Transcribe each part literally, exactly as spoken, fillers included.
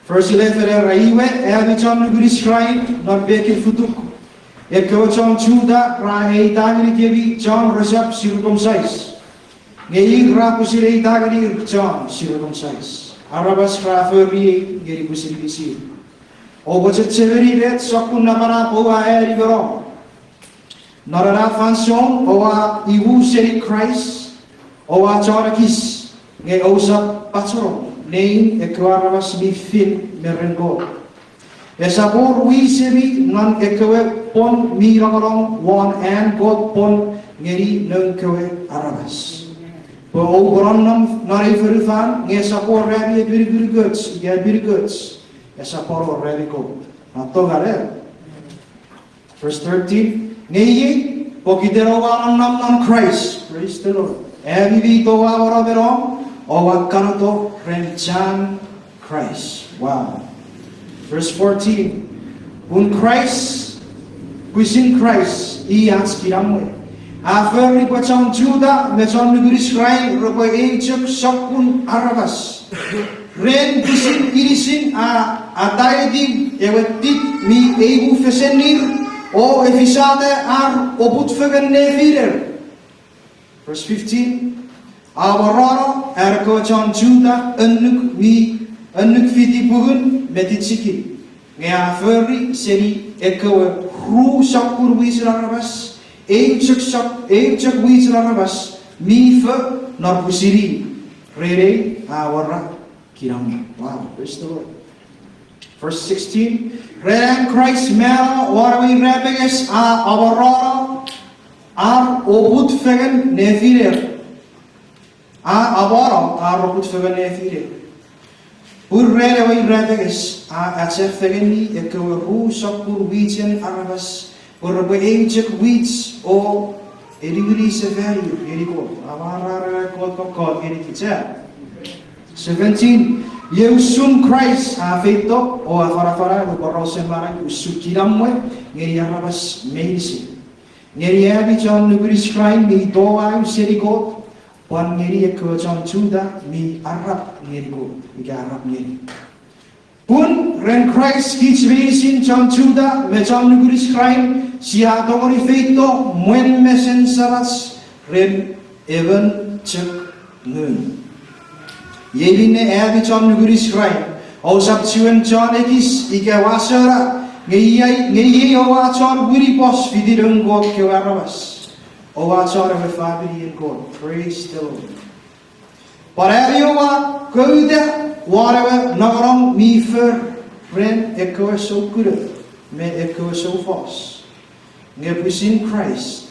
Verse eleven era, iwe, ami chon nukun Israel non pekin futuk, ekkewe chon Juta ra eita ngenikemi chon resap circumcise. Nge ir ra pwisin eita ngenir chon circumcise. Aramas ra fori ei ngeni pwisin inisir. Oupwe chechemeni met sokkun napanap oua eani me nom. Non ena fansoun oua imu seni Kraist, oua chon ekis, nge ousap pachenong nein ekkewe aramas mi fin me ren Kot. Esap wor wisemi non ekkewe pwon mi nongonong won an Kot pwon ngeni noun kewe aramas, pwe oupwe nonnom non ei fonufan nge esap wor ami epinukunukoch ika epinukoch, esap wor ami Kot. A tongaren. Verse thirteen, nge iei, pokiten oua nonnom non Kraist, praise the Lord, ami mi toau me nom, oua kanoto ren chan Kraist. Wow. Verse fourteen, pun Kraist, pwisin Kraist i ach kinamwe, a fori pwe chon Juta me chon nukun Israel repwe eu chok sokkun aramas. Ren pwisin inisin a ataeiti ewe tit mi eimufesenir o efisata ar oput fengen nefiner. Verse fifteen, a morono ar kewe chon Juta annuk mi, annuk fiti pungun me tichikin, nge a fori seni ekkewe ru sokkun wichen aramas, eu chok sok-, eu chok wichen aramas mi fo non pwisin i, ren ei a awora kinamwe. Wow, praise the Lord. Verse sixteen, ren an Kraist mano won ewe irapenges a amorono ar oput fengen nefiner. A amorono ar oput fengen nefiner. Pun ren ewe irapenges a achefengeni ekkewe ru sokkun wichen aramas pwe repwe eu chok wich o eniwini sefanir ngeni Kot. Amwarar Kot, Kot, Kot ngeni kich. Seventeen, iei usun Kraist a feito o afanafana ewe porausen manau usun kinamwe ngeni aramas meinisin, ngeni ami chon nukun Israel mi toau seni Kot, pwan ngeni ekkewe chon Juta mi arap ngeni Kot, ika arap ngeni. Pun ren Kraist kich meinisin chon Juta me chon nukun Israel sia tongeni feito mwen mesen Samach ren emon chok ngun. Iei minne ami chon nukun Israel, ousap chiwen chon ekis ika wasona, nge iei, nge iei oua chon winipos fiti noun Kot kewe aramas. Oua chon ewe faminien Kot. Praise the Lord. Pwan ami oua kouta won ewe nongonong mi for ren ekkewe soukuno me ekkewe soufos, nge pwisin Kraist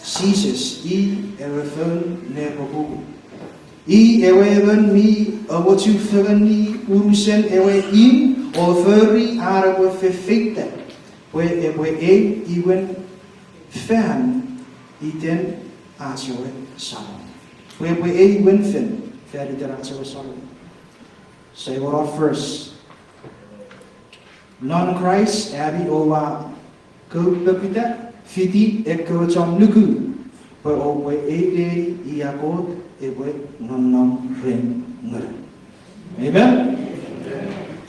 Jises i ewe foun nepoputan. I ewe emon mi amochu fengeni unusen ewe imw o fori an epwe fefeita pwe epwe eu imwen fan iten ach ewe Samon. Pwe epwe eu imwen fen fan iten ach ewe Samon. Sai wor first. Non Kraist ami oua kouta fiti ekkewe chon nuku pwe oupwe eu neni ia Kot epwe nonnom ren ngunun. Amen?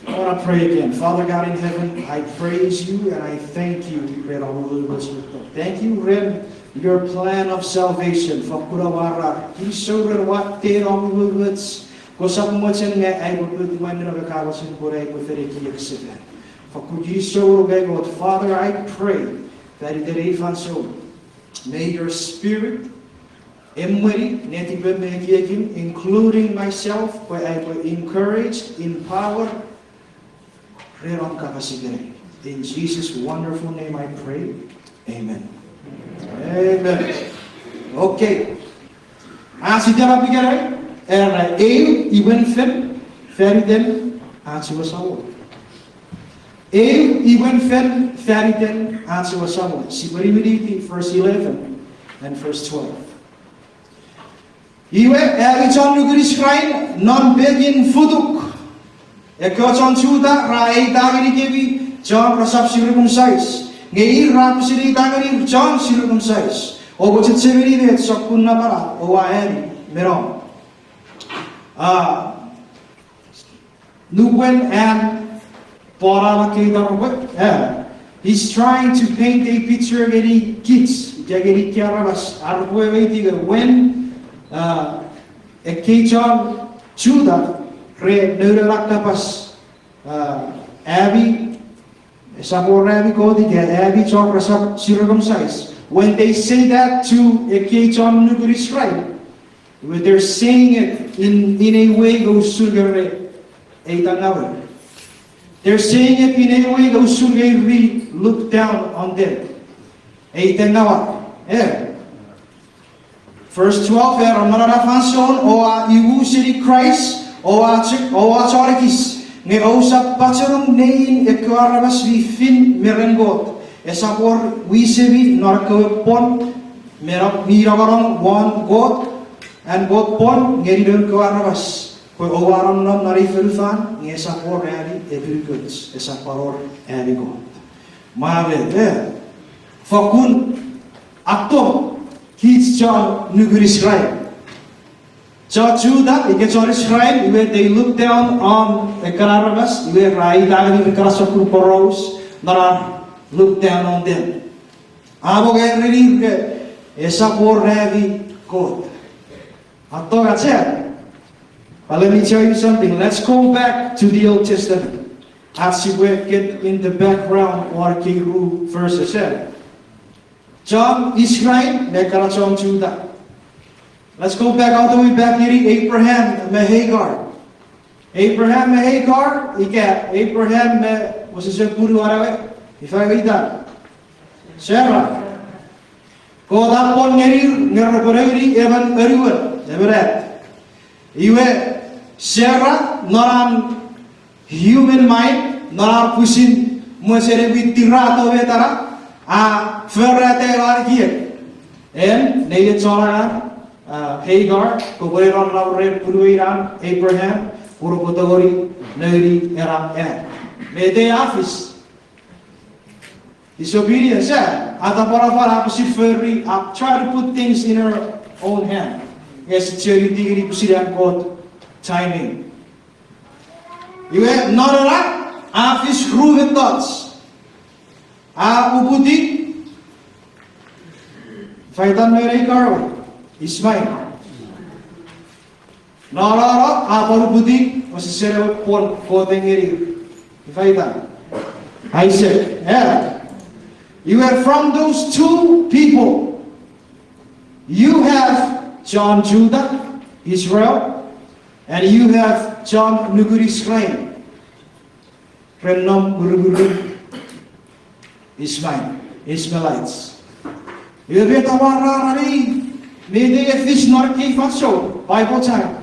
I want to pray again. Father God in heaven, I praise you and I thank you ren om umoumoch. Thank you ren your plan of salvation. Fokkun amwarar. Kinisou ren watten om umoumoch. Kosap mochen nge aipwe put mwanin omekawasin pun aipwe fen ekiek sefan. Fokkun kinisou nge Kot, Father, I pray that iten ei fansoun, may your spirit emweni netipem me ekiekim, including myself, pwe aipwe encouraged, empowered ren om kapas ikenai. In Jesus' wonderful name I pray. Amen. Amen. Okay. Ach itenap ikenai, era eu imwen fen fan iten ach ewe Samon. Eu imwen fen fan iten ach ewe Samon. Sipwe niwiniti verse eleven and verse twelve. Iwe, ami chon nukun Israel non pekin futuk, ekkewe chon Juta ra eita ngenikemi chon resap circumcise, nge ir ra pwisin eita ngenir chon circumcise. Oupwe chechemeni met sokkun napanap oua eani me nom. A, Nupwen an pwal a makkei taropwe, eh, he's trying to paint a picture ngeni kich, ika ngeni ekkei aramas, ar repwe weweiti pwe when, uh, ekkei chon Juta re nounou na kapas, uh, ami, esap wor ami Kot ika ami chon resap circumcise. When they say that to ekkei chon nukun Israel, iwe they're saying it in, in a way usun nge re eitangau. They're saying it in a way usun nge re look down on them. Eitangau. Eh. Verse twelve, era, non ena fansoun oua imu seni Kraist, oua chok, oua chon ekis, nge ousap pachenong nein ekkewe aramas mi fin me ren Kot. Esap wor wisemi non ekkewe pwon mi nongonong won Kot, an Kot pwon ngeni noun kewe aramas, pwe oua nonnom non ei fonufan nge esap wor ami epinukunuk, esap wor ami Kot. Mwa met, eh, fokkun atto kich chon nukun Israel. Chon Juta ika chon Israel, iwe they look down on ekkana aramas, iwe ra aita ngeni ekkana sokkun poraus non ar look down on them. Amo nge ereni pwe esap wor ami Kot. Atto, achea. But let me tell you something. Let's go back to the Old Testament. Ach sipwe get in the background won ekkei ru verses, eh. Chon Israel me ekkana chon Juta. Let's go back all the way back ngeni Abraham me Hagar. Abraham me Hagar, ika Abraham me, wesewesen punuan we, ifa we itan? Sarah. Kot a pwon ngenir nge repwe nouni emon anuon, emon at. Iwe, Sarah, non an human mind, non an pwisin mochen epwe tirato met ena, a forata ewe ekiek. En, nein chon angang, uh, Hagar, kopwe ne nonnom ren punuwei an Abraham, pun epwe tongeni nouni ena at. Met a fis? Disobedience, eh? Atapwanapwan, a pwisin fori, a try to put things in her own hand. Nge ese chiwen tingeni pwisin an Kot timing. Iwe, non ena, a fis ru mettoch. A uputiw, ifa itan noun Hagar we? Ishmael. No, no, no, a pwan uputiw, wesewesen ewe pwon Kot a ngenir. Ifa itan? Isaac, eh? Iwe, from those two people, you have chon Juta, Israel, and you have chon nukun Israel ren nom mwirimwirin Ishmael, Ishmaelites. Iwe met a war ran ei, met a fis non ekkei fansoun, Bible time.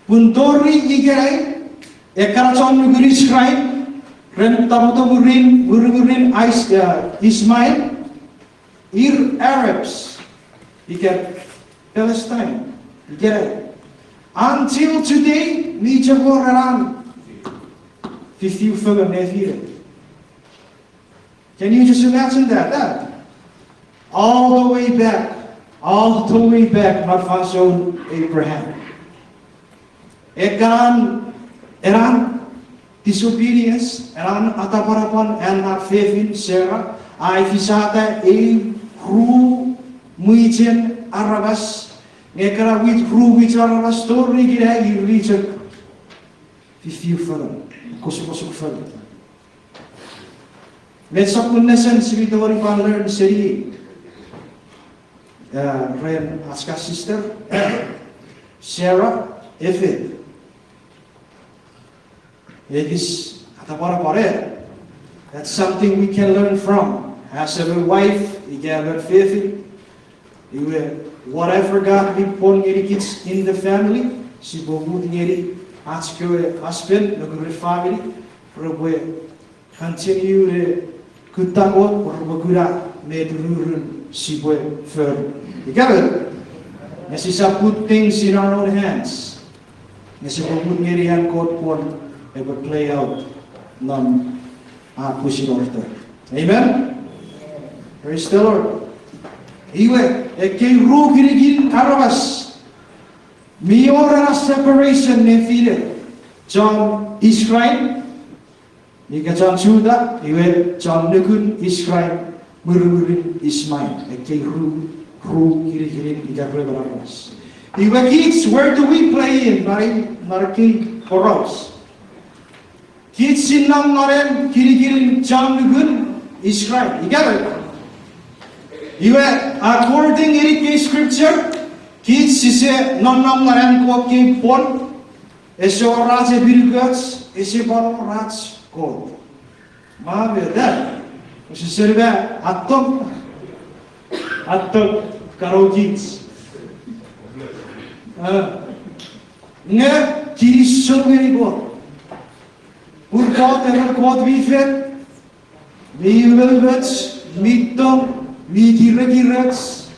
Pun tori ikenai, ekkana chon nukun Israel, ren tapotomurin, mwirimwirin Is-, uh, Ishmael, ir Arabs, ika Palestine, ikenai. Until today, mi chok wor ena fifiu fengen nefiner. Can you just imagine that? That? All the way back, all the way back, non fansoun Abraham. Ekkan, ena disobedience, ena atapwanapwan an na fefin Sarah, a efisata ei ru mwichen aramas, nge ekkana wich, ru mwichen aramas tori ikenai ir chok fifiu fengen, kosukosuk fengen. Met sokkun nesen sia tongeni pwan learn seni, uh, ren ach ka sister, Sarah, efet. Ekis atapwanapwan, eh? That's something we can learn from. As a wife, ika a fefin, iwe, whatever God mi pwon ngenikich in the family, sipwe mut ngeni ach kewe husband, nokuren family, repwe continue ne kutta Kot, repwe kuna met ururun sipwe fori. Ika met, nge sisap put things in our own hands. Nge sipwe mut ngeni an Kot pwon epwe play out non a pusin orto. Amen? Praise the Lord. Iwe, ekkei ru kinikin aramas, mi wor ena separation nefiner. chon Israel, ika chon Juta, iwe chon nukun Israel, mwirimwirin Ismael, ekkei ru, ru kinikinin ika ruemon aramas. Iwe kich, where do we play in, non ei, non ekkei poraus? Kich si nom non ei kinikinin chon nukun Israel, ika? Iwe, according ngeni ekkei scripture, kich sise nonnom non an Kot kei pwon, ese wor ach epinukunuk, ese pwan wor ach Kot. Ma meta, use senema atong, atong kano kich. Eh, nge kinisou ngeni Kot. Pun Kot emon Kot mi fen, mi umoumoch, mi tong, mi kirekiroch.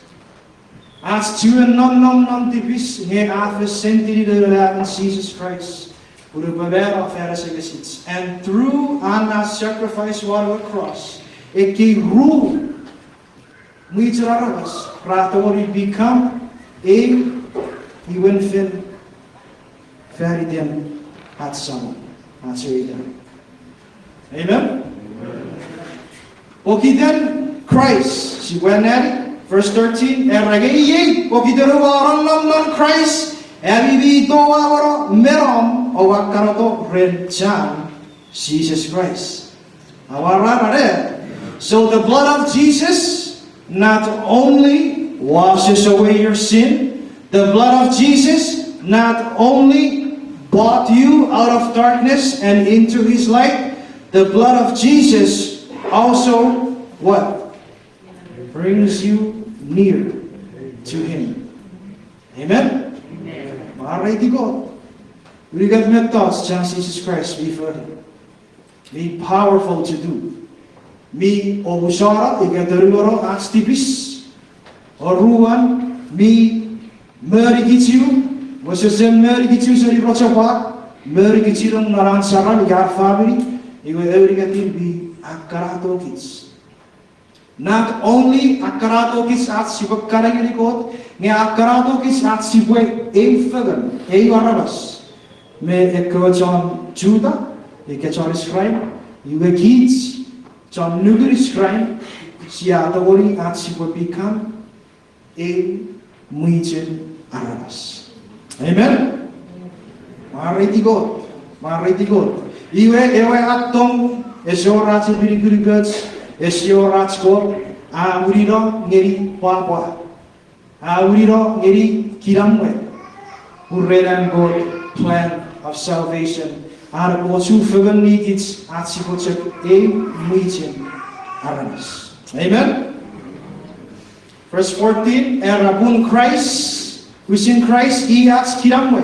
Ach chiwen nonnom non tipis nge a fen send-ini Noun Anaemon Jises Kraist pun epwe mano fan asengesich. And through an sacrifice won a cross, ekkei ru mwichen aramas ra tongeni become ei iwen fen fan iten ach Samon, ach ewe Itan. Amen? Pokiten Kraist, sipwe anneani, verse thirteen, era, nge iei, pokiten oua nonnom non Kraist, ami mi towauono me nom, oua kanoto ren chan Jises Kraist. Awararare. So the blood of Jesus not only washes away your sin, the blood of Jesus not only bought you out of darkness and into his light, the blood of Jesus also what? Brings you near to him. Amen? Mwareiti Kot. Unungat mettoch chan Jises Kraist mi fori. Mi powerful to do. Mi omusano ika tonuono ach tipis. Oruan, mi monikichiu, wesewesen monikichiu seni rochopwak, monikichiu non an saram ika an famini, iwe ewe unungatin mi akkanatokich. Not only akkanatokich ach sipwe kana ngeni Kot, nge akkanatokich ach sipwe eu fengen, eu aramas me ekkewe chon Juta, ika chon Israel, iwe kich chon nukun Israel, sia tongeni ach sipwe become eu mwichen aramas. Amen? Mwareiti Kot. Mwareiti Kot. Iwe ewe atong, ese wor ach epinukunukoch, ese wor ach Kot, a winino ngeni pwapwa. A winino ngeni kinamwe. Pun ren an Kot plan of salvation, an epwe chufengen ngenikich ach sipwe chok eu mwichen aramas. Amen? Verse fourteen, era pun Kraist, pwisin Kraist i ach kinamwe,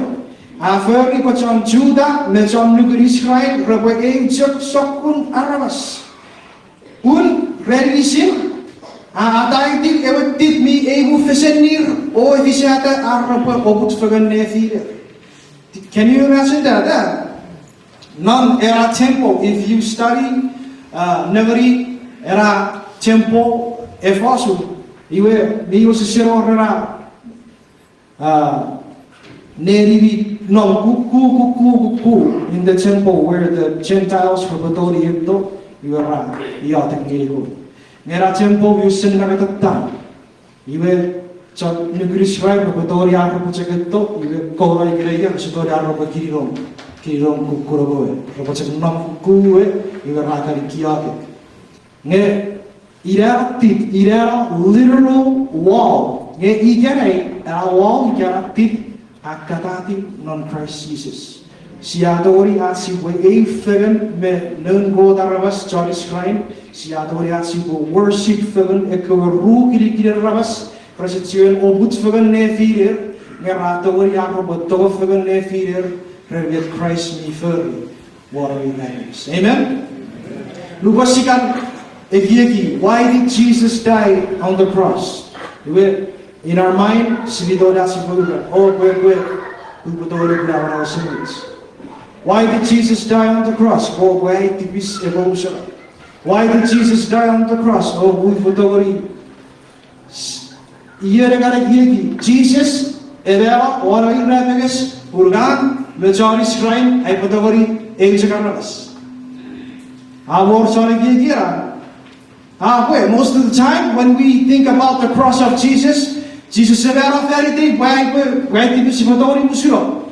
a fori pwe chon Juta me chon nukun Israel repwe eu chok sokkun aramas. Pun ren inisin, a ataiti ewe tit mi eu fesenir o efisata ar repwe oput fengen nefiner. Can you imagine that? Eh? Non ena temple, if you study, uh, nengeni ena temple Efesus, iwe mi wesewesen wor ena Ah, neni mi nom kukku, kukku, kukku in the temple where the Gentiles repwe tongeni etto, iwe ra iotek ngeni Kot. Nge ena temple mi wesen nangatatan. Iwe chon nukun Israel repwe tongeni ar repwe chok etto, iwe kouno ikenai rese tongeni ar repwe kininom, kininom kukkuno we, repwe chok nom kukku we, iwe ra kan iotek. Nge ina tit, ina literal wall. Nge ikenai, ena wall, ika ena tit, a katati non Christ Jesus. Sia tongeni ach sipwe eu fengen me noun Kot aramas chon Israel, sia tongeni ach sipwe worship fengen ekkewe ru kinikinin aramas, rese chiwen oput fengen nefiner, nge ra tongeni ar repwe tong fengen nefiner, ren met Christ mi fori won ewe irapenges. Amen? Nupwen sia kan ekieki, why did Jesus die on the cross? Iwe, in our mind, sia tongeni ach sipwe ura, o, pwe, pwe, upwe tongeni kuna manau esemuch. Why did Jesus die on the cross? O, pwe ai tipis epwe omusano. Why did Jesus die on the cross? O, upwe tongeni Iei ena kan ekieki, Jesus e mano won ewe irapenges pun ngang me chon Israel, aipwe tongeni eu chok aramas. A wor chon ekieki ena. A pwe, most of the time when we think about the cross of Jesus, Jises a mano fan itei pwe aipwe, pwe aitipin sipwe tongeni musuno.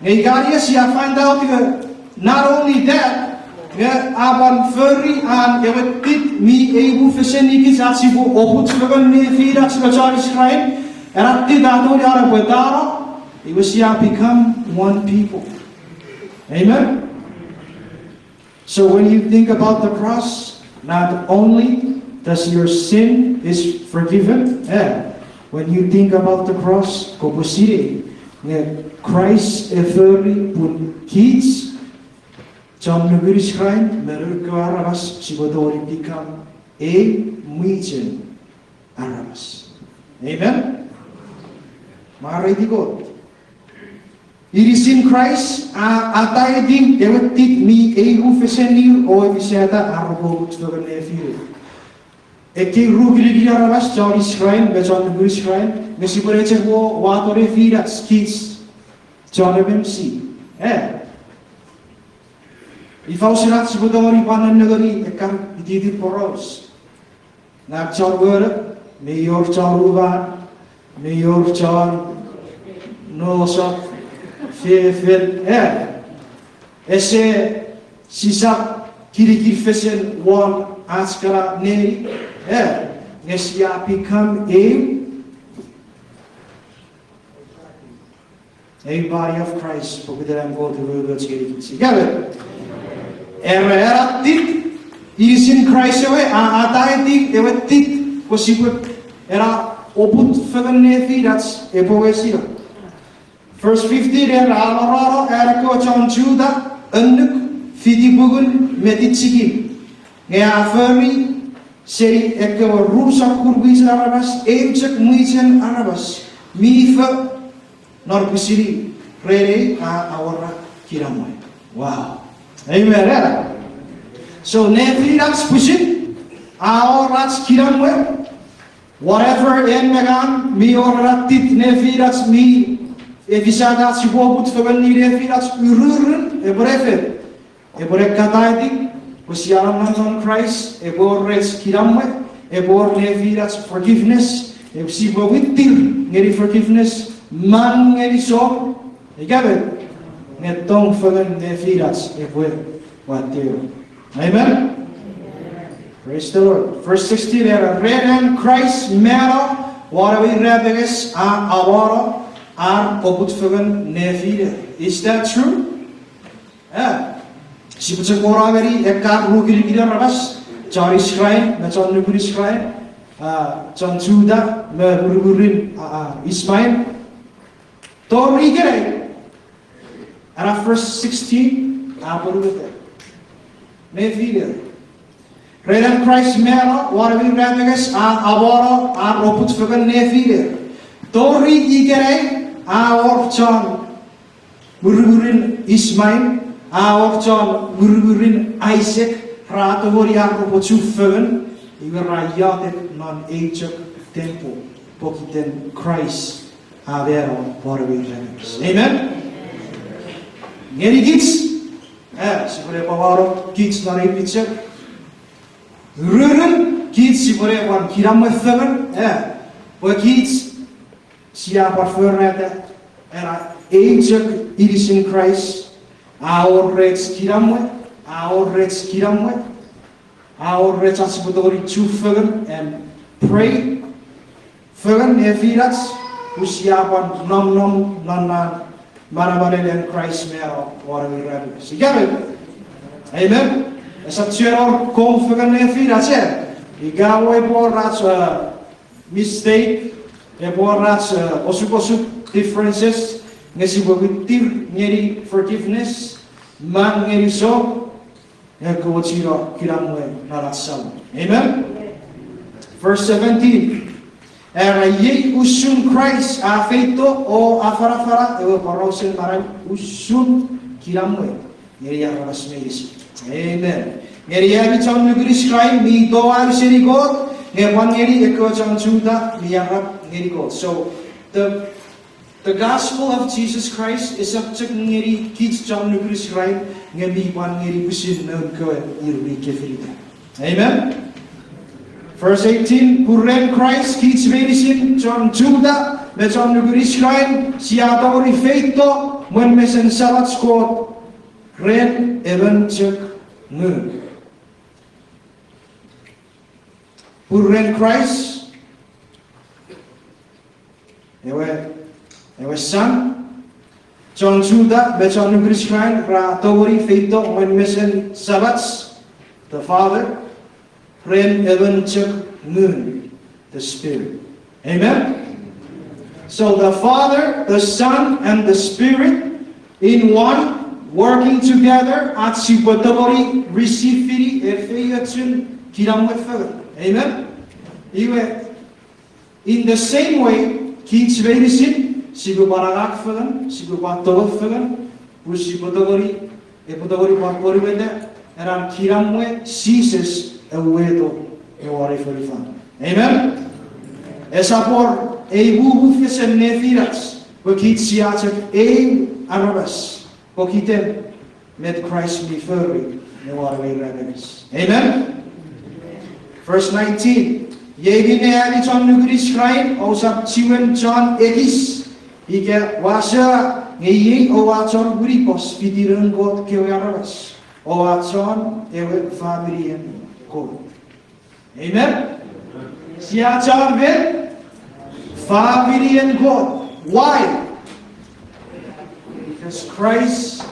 Nge ika sia find out nge, not only that, nge a pwan fori an ewe tit mi eimufesen ikich ach sipwe oput fengen nefinach me chon Israel, ena tit a tongeni an epwe tano, iwe sia become one people. Amen? So when you think about the cross, not only does your sin is forgiven, eh, when you think about the cross, kopwe sinei nge Kraist e fori pun kich chon nukun Israel me noun kewe aramas sipwe tongeni become ei mwichen aramas. Amen? Mwareiti Kot. Inisin Kraist a ataiti ewe tit mi eimufesen ir o efisata ar repwe oput fengen nefinir. Ekkei ru kinikin aramas, chon Israel me chon nukun Israel, me sipwe ne chok wo wato nefinach kich chon emon si. Eh. Ifa usun ach sipwe tongeni pwan nennengeni ekkan ititin poraus? Ngang chon wone, mi wor chon uman, mi wor chon nosok, fefin, eh. Ese, sisap kinikin fesen won ach kana neni, eh. Nge sia become eu, a body of Christ, pokiten an Kot umoumoch ngenikich. Ika met? Era, ena tit, inisin Kraist ewe, a ataiti ewe tit pwe sipwe, ena oput fengen nefinach epwe wesino. Verse fifteen, era, a amorono an ekkewe chon Juta annuk fiti pungun me tichikin. Nge a fori seni ekkewe ru sokkun mwichen aramas eu chok mwichen aramas mi fo non pwisin i, ren ei a awora kinamwe. Wow. Amen, eh? So, nefinach pwisin a awora ach kinamwe, whatever en me ngang mi wor ena tit nefinach mi efisata ach sipwe oput fengen nefinach, ururun epwe ne fen, epwe ne kataiti pwe sia nonnom non Kraist, epwe wor rech kinamwe, epwe wor nefinach forgiveness, epwe sipwe wittir ngeni forgiveness, mang ngeni song, ika met, nge tong fengen nefinach epwe watteno. Amen? Praise the Lord. Verse sixteen, era, ren an Kraist mano won ewe irapenges a awora ar oput fengen nefiner. Is that true? Eh, sipwe chok wora ngeni ekkan ru kinikin aramas, chon Israel me chon nukun Israel, ah, chon Juta me mwirimwirin, ah, ah, Ismael. Tori ikenai, ena verse sixteen a ponueta nefiner. Ren an Kraist mano won ewe irapenges a awora ar oput fengen nefiner. Tori ikenai a wor chon mwirimwirin Ismael, a wor chon mwirimwirin Isaac, ra tongeni ar repwe chufengen, iwe ra iotek non eu chok tempel, pokiten Kraist a mano won ewe irapenges. Amen? Ngenikich, eh, sipwe ne pwapwano kich non ei picture. Ururun kich sipwe ne pwan kinamwe fengen, eh, pwe kich sia pwan forata ena eu chok inisin Kraist, a wor rech kinamwe, a wor rech kinamwe, a wor rech ach sipwe tongeni chufengen and pray fengen nefinach, pwe sia pwan nonnom non na manamanen an Kraist mano won ewe irapenges. Ika met? Amen? Esap chuen wor kong fengen nefinach, eh? Ika epwe wor ach, uh, mistake, epwe wor ach, uh, osukosuk, differences, nge sipwe wittir ngeni forgiveness, mang ngeni song, nge komochuno kinamwe non ach Samon. Amen? Verse seventeen. Era, iei usun Kraist a feito o afanafana ewe porausen manau usun kinamwe ngeni aramas meinisin. Amen. Ngeni ami chon nukun Israel mi toau seni Kot, nge pwan ngeni ekkewe chon Juta mi arap ngeni Kot. So, the The gospel of Jesus Christ esap chok ngeni kich chon nuku Israel, nge mi pwan ngeni pwisin noun kewe ir mi kefinita. Amen? Verse eighteen, pun ren Kraist kich meinisin chon Juta me chon nuku Israel sia tongeni feito mwen mesen Samach Kot ren emon chok ngun. Pun ren Kraist, ewe, ewe San, chon Juta me chon nuku Israel ra tongeni feito mwen mesen Samach, the Father, ren emon chok ngun, the Spirit. Amen? So the Father, the Son, and the Spirit in one, working together, ach sipwe tongeni receive-ini efeiochun kinamwe fengen. Amen? Iwe, in the same way, kich meinisin, sipwe pwan angang fengen, sipwe pwan tong fengen, pun sipwe tongeni, epwe tongeni pwan ponueta ena kinamwe Jises a uweto me won ei fonufan. Amen? Esap wor ei mumuta fesen nefinach pwe kich sia chok eu aramas pokiten met Kraist mi fori me won ewe irapenges. Amen? Verse nineteen, iei minne ami chon nuku Israel ousap chiwen chon ekis ika wasea, nge iei oua chon winipos fiti noun Kot kewe aramas, oua chon ewe faminien Kot. Amen? Sia chon met? Faminien Kot. Why? Because Christ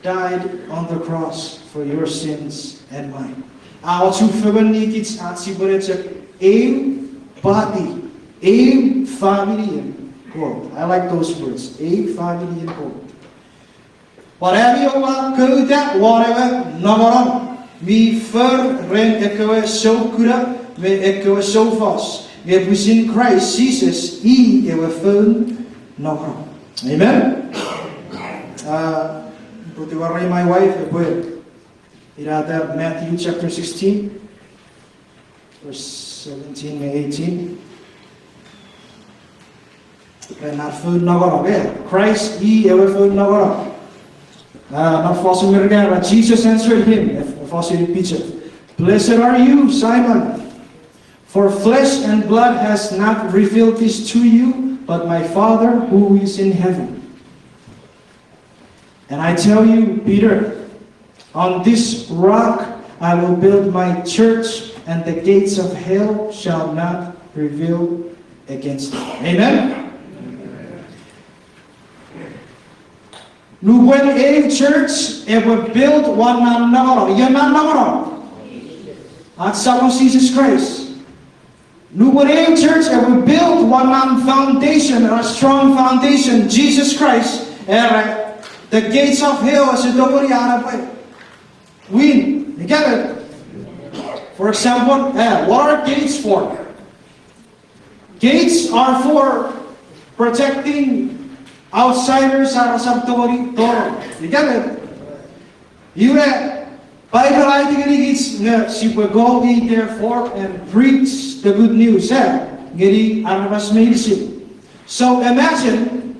died on the cross for your sins and mine. A ochufengen ngenikich ach sipwe ne chok eu body, eu faminien Kot. I like those words, eu faminien Kot. Pwan ami oua kouta won ewe nongonong mi for ren ekkewe soukuno me ekkewe soufos, nge pwisin Kraist Jises i ewe foun nongonong. Amen? Uh, put to worry my wife, epwe ina that Matthew chapter sixteen, verse seventeen me eighteen. Ren ar foun nongonong, eh, Kraist i ewe foun nongonong. Ah, non fosun Merika, but Jesus answered him, eh, fosun Piter, Blessed are you, Simon, for flesh and blood has not revealed this to you, but my Father who is in heaven. And I tell you, Peter, on this rock I will build my church, and the gates of hell shall not prevail against it. Amen? Nupwen ei church epwe build won non nongonong, ion non nongonong? Ach Samon Jises Kraist. Nupwen ei church epwe build won non foundation, a strong foundation, Jises Kraist, era, the gates of hell ese tongeni an epwe win. Ika met? For example, eh, what are gates for? Gates are for protecting outsiders, a resap tongeni tonong. Ika met? Iwe, Bible a aiti ngenikich nge sipwe go ye therefore and preach the good news, eh, ngeni aramas meinisin. So imagine,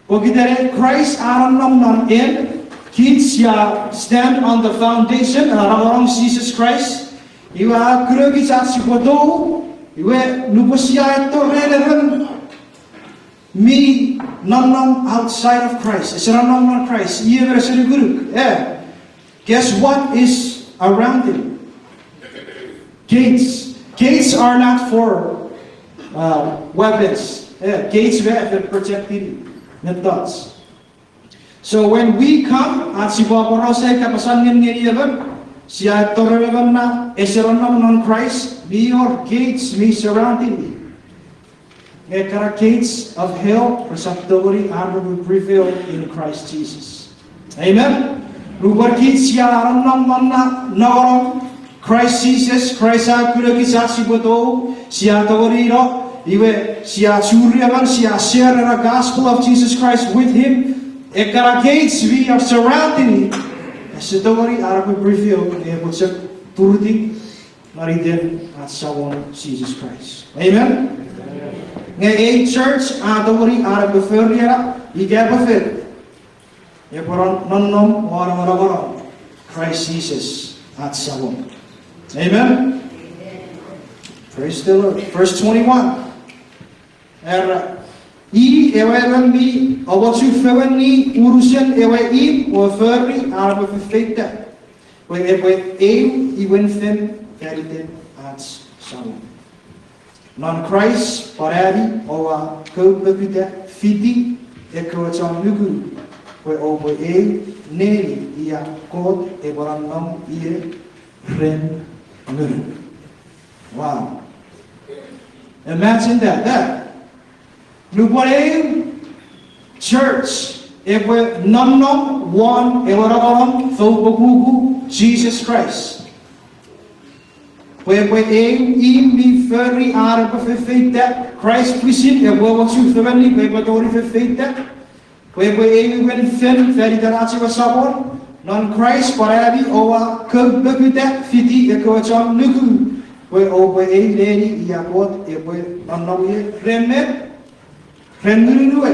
pokiten Kraist a nonnom non en, kich sia stand on the foundation, a nongonong Jises Kraist, iwe a kunokich ach sipwe tou, iwe nupwen sia eto ren emon mi nonnom outside of Christ, ese nonnom non Kraist, i emon ese nukunuk, eh, guess what is around him? Gates. Gates are not for, uh, weapons. Eh, gates we have to protect mettoch. So when we come, ach sipwe aporausa kapasen ngun ngeni emon, sia eto ren emon na ese nonnom non Kraist, mi wor gates mi surrounding me. Nge ekkana gates of hell resap tongeni ar repwe prevail in Christ Jesus. Amen? Nupwen kich sia nonnom non na nongonong Christ Jesus, Kraist a kunokich ach sipwe tou, sia tongeni no, iwe sia churi emon, sia share the gospel of Jesus Christ with him, ekkana gates we are surrounding, ese tongeni ar repwe prevail, epwe chok turutiw non iten ach Samon Jises Kraist. Amen? Nge ei church a tongeni an epwe fori ena, ika epwe fori, epwe nonnom won ewe nongonong Christ Jesus ach Samon. Amen. Praise the Lord. Verse twenty-one. Era, i ewe emon mi omochufengeni unusen ewe imw o fori an epwe fefeita, pwe epwe eu imwen fen faniten ach Samon. Non Kraist pwan ami oua koupokuta fiti ekkewe chon nuku, pwe oupwe eu neni ia Kot epwe nonnom ie ren ngunun. Wow. Imagine that. That. Nupwen eu church epwe nonnom won ewe nongonong foupokuku Jesus Christ, pwe epwe eu imw mi fori an epwe fefeita, Kraist pwisin epwe omochufengeni pwe epwe tongeni fefeita, pwe epwe eu imwen fen faniten ach ewe Samon. Non Kraist pwan ami oua koupokuta fiti ekkewe chon nuku, pwe oupwe eu neni ia Kot epwe nonnom ie ren met, ren ngunun we.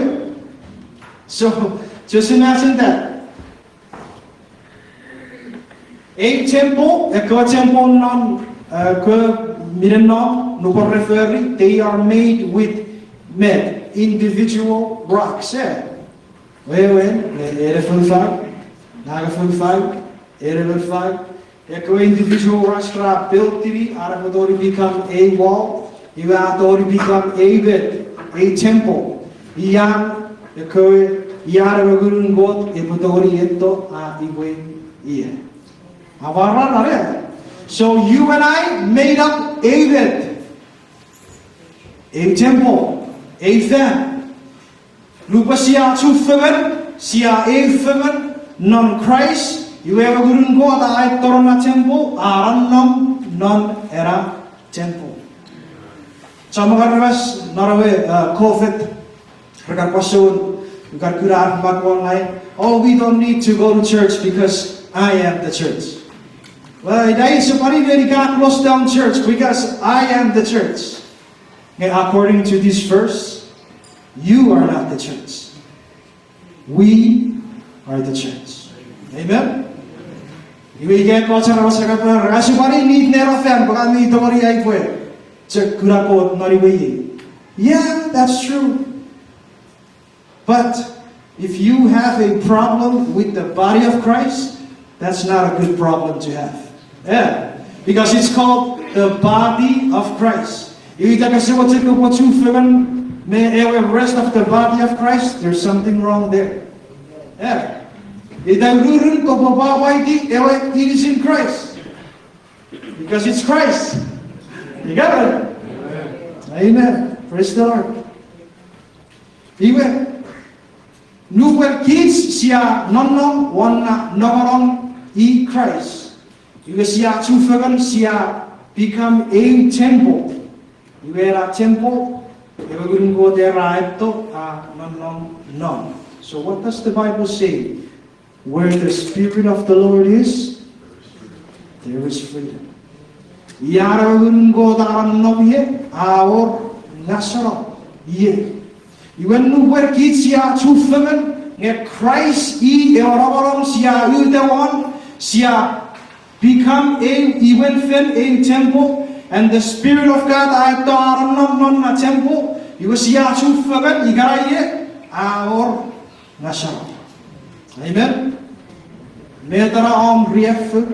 So, just imagine that. Ei temple, ekkewe temple non, uh, ekkewe minen nom, nupwen re fori, they are made with met, individual rocks, eh. Wewen, e, ene foufau, nanga foufau, ene foufau. Ekkewe individual rocks ra build-ini an epwe tongeni become a wall, iwe a tongeni become a bed, a temple. Ian, ekkewe, ian ewe ngunun Kot epwe tongeni etto an epwe ie. Amwarar are. So you and I made up a bed, a temple, a fan. Nupwen sia chufengen, sia eu fengen non Kraist, iwe ewe ngunun Kot a etto non na temple, a nonnom non ena temple. Chommong aramas non ewe, uh, COVID, re kan pwan soun, re kan kuna ar mak online, "Oh, we don't need to go to church because I am the church." Well, ina i sopwani meni ka close down church because I am the church. Nge according to this verse, you are not the church. We are the church. Amen? Iwe ika ekkoch aramas ra kan pwan, "Ua sopwani need ne ena fan, pwe ngang mi tongeni ai pwe chok kuna Kot non iwe iei." Yeah, that's true. But if you have a problem with the body of Christ, that's not a good problem to have. Yeah. Because it's called the body of Christ. Iwe ita ka sewa chok kopwe chufengen me ewe rest of the body of Christ, there's something wrong there. Yeah. Ita ururun kopwe pwapwaiti ewe inisin Christ. Because it's Christ. You got it? Amen. Praise the Lord. Iwe, nupwen kich sia nonnom won na nongonong i Kraist, iwe sia chufengen, sia become a temple. Iwe ena temple, ewe ngunun Kot era a etto, a nonnom non. So what does the Bible say? Where the Spirit of the Lord is, there is freedom. Ia ewe ngunun Kot a nonnom ie, a wor ngaseno ie. Iwe nupwen kich sia chufengen, nge Kraist i ewe nongonong sia uta won, sia become a, imwen fen a temple, and the Spirit of God a etto a nonnom non na temple, iwe sia chufengen, ikenan ie, a wor ngaseno. Amen? Met ena om riaffou,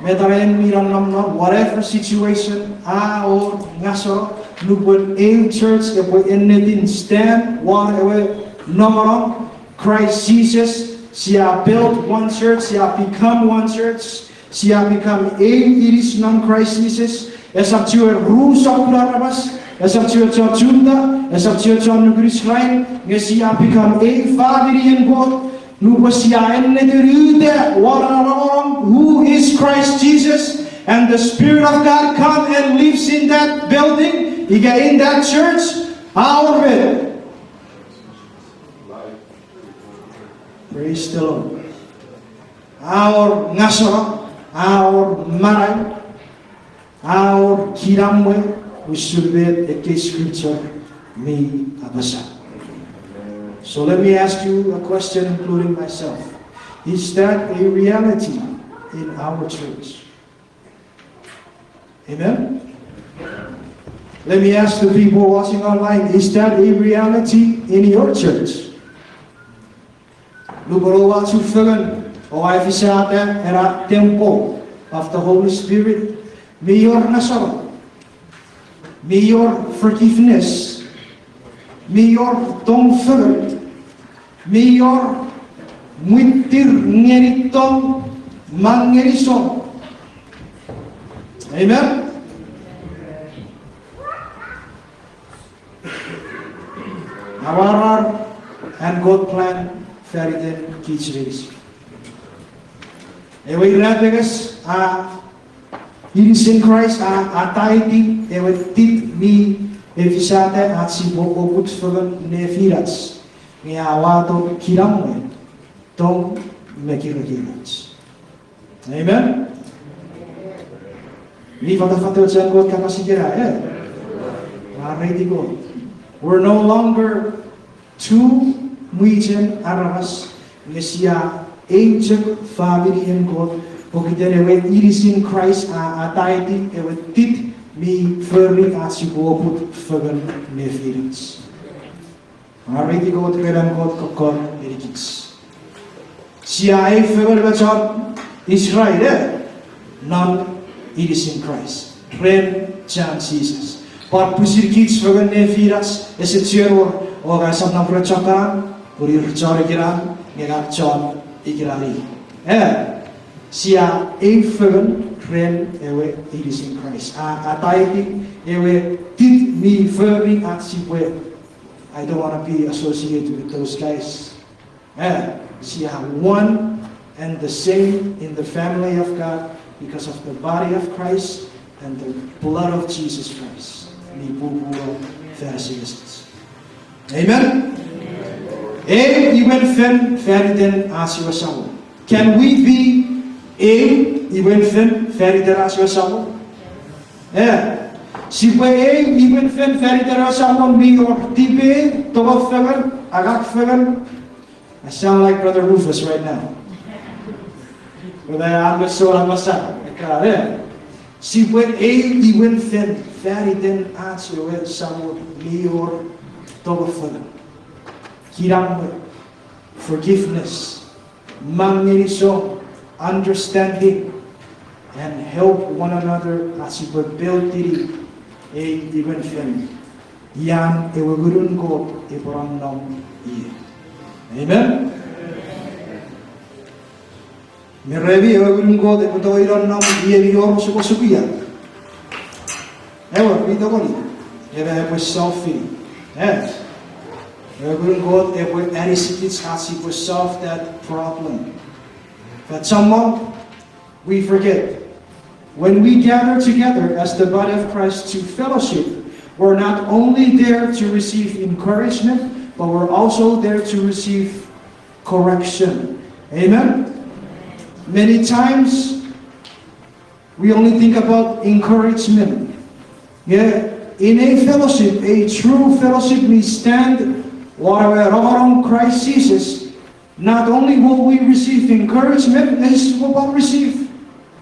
met ena en mi nonnom non, whatever situation, a wor ngaseno, nupwen eu church epwe ennetin stand won ewe nongonong Christ Jesus, sia build one church, sia become one church, sia become eu inis non Christ Jesus, esap chiwen ru sokkun aramas, esap chiwen chon Juta, esap chiwen chon nukun Israel, nge sia become eu faminien Kot, nupwen sia ennetin uta won ena nongonong, who is Christ Jesus, and the Spirit of God come and lives in that building, ika in that church, a wor met? Praise the Lord. A wor ngaseno, a wor manau, a wor kinamwe, usun met ekkei scripture mi apasa. So let me ask you a question, including myself. Is that a reality in our church? Amen? Let me ask the people watching online, is that a reality in your church? Lupwen oua chufengen, oua efisata ena temple of the Holy Spirit, mi wor nesor, mi wor forgiveness, mi wor tong fengen, mi wor mwittir ngeni tong, mang ngeni song. Amen? Amwarar an Kot plan faniten kich meinisin. Ewe irapenges a, inisin Kraist a, a tithe ewe tit mi efisata ach sipwe oput fengen nefinach, nge a wato kinamwe, tong me kirekiroch. Amen? Mi fatafatoch an Kot kapas ikena, e? Mwareiti Kot. We're no longer two mwichen aramas, nge sia eu chok faminien Kot, pokiten ewe inisin Kraist a, a tithe ewe tit mi fori ach sipwe oput fengen nefinach. Mwareiti Kot ren an Kot kokkot ngenikich. Sia eu fengen me chon Israel, e, non inisin Kraist, ren chan Jises. Pwan pwisin kich fengen nefinach ese chiwen wor, o ngang esap nom ren chon kanan, pun ir chon ikenan, nge ngang chon ikenan. E, sia eu fengen ren ewe inisin Kraist. A, a tithe ewe tit mi fori ach sipwe I don't want to be associated with those guys. Eh, sia one and the same in the family of God because of the body of Christ and the blood of Jesus Christ. Mi pupuno fan asengesich. Amen? Eu iwen fen faniten ach ewe Samon. Can we be eu iwen fen faniten ach ewe Samon? Eh, sipwe eu iwen fen faniten ewe Samon mi wor tipeeu, tong fengen, angang fengen. I sound like Brother Rufus right now. Brother Anderson, I'm a son. Sipwe eu iwen fen faniten ach ewe Samon mi wor tong fengen, kinamwe, forgiveness, mang ngeni song, understanding, and help one another ach sipwe build-ini ei iwen fen, ian ewe Ngunun Kot epwe nonnom ie. Amen? Me remi ewe Ngunun Kot epwe tongeni nonnom ie mi wor osukosuka. Ewe, mi tongeni. Ewe epwe solve-ini. Eh. Ewe Ngunun Kot epwe anisikich ach sipwe solve that problem. But somehow, we forget. When we gather together as the body of Christ to fellowship, we're not only there to receive encouragement, but we're also there to receive correction. Amen? Many times, we only think about encouragement. Yeah, in a fellowship, a true fellowship, we stand whatever around Christ Jesus. Not only will we receive encouragement, nge sipwe pwan receive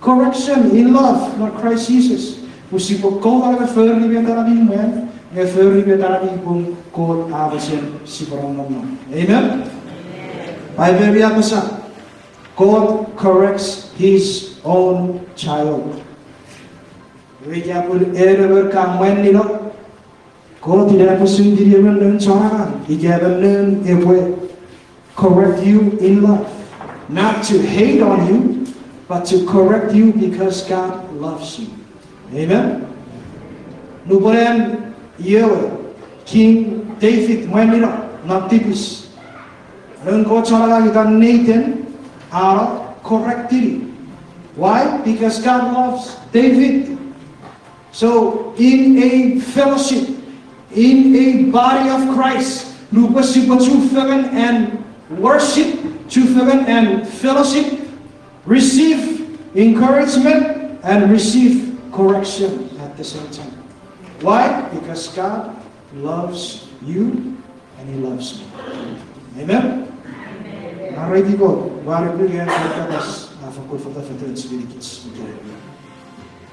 correction in love non Christ Jesus. Pwe sipwe kouta ne fori met ena mi mwan, nge fori met ena mi pung Kot a mochen sipwe nonnom non. Amen? Bible mi apasa, God corrects his own child. Iwe ika pun en emon ka mwanino, Kot ina epwe sungeni emon noun chon angang, ika emon noun epwe correct you in love. Not to hate on you, but to correct you because God loves you. Amen? Nupwen an iewe King David mwanino non tipis, noun Kot chon angang itan Nathan a no correct-ini. Why? Because God loves David. So, in a fellowship, in a body of Christ, nupwen sipwe chufengen and worship, chufengen and fellowship, receive encouragement and receive correction at the same time. Why? Because God Amen? Mwareiti Kot, ua nuku nge an Kot kapas a fakkun fatafatoch ngenikich ikenai.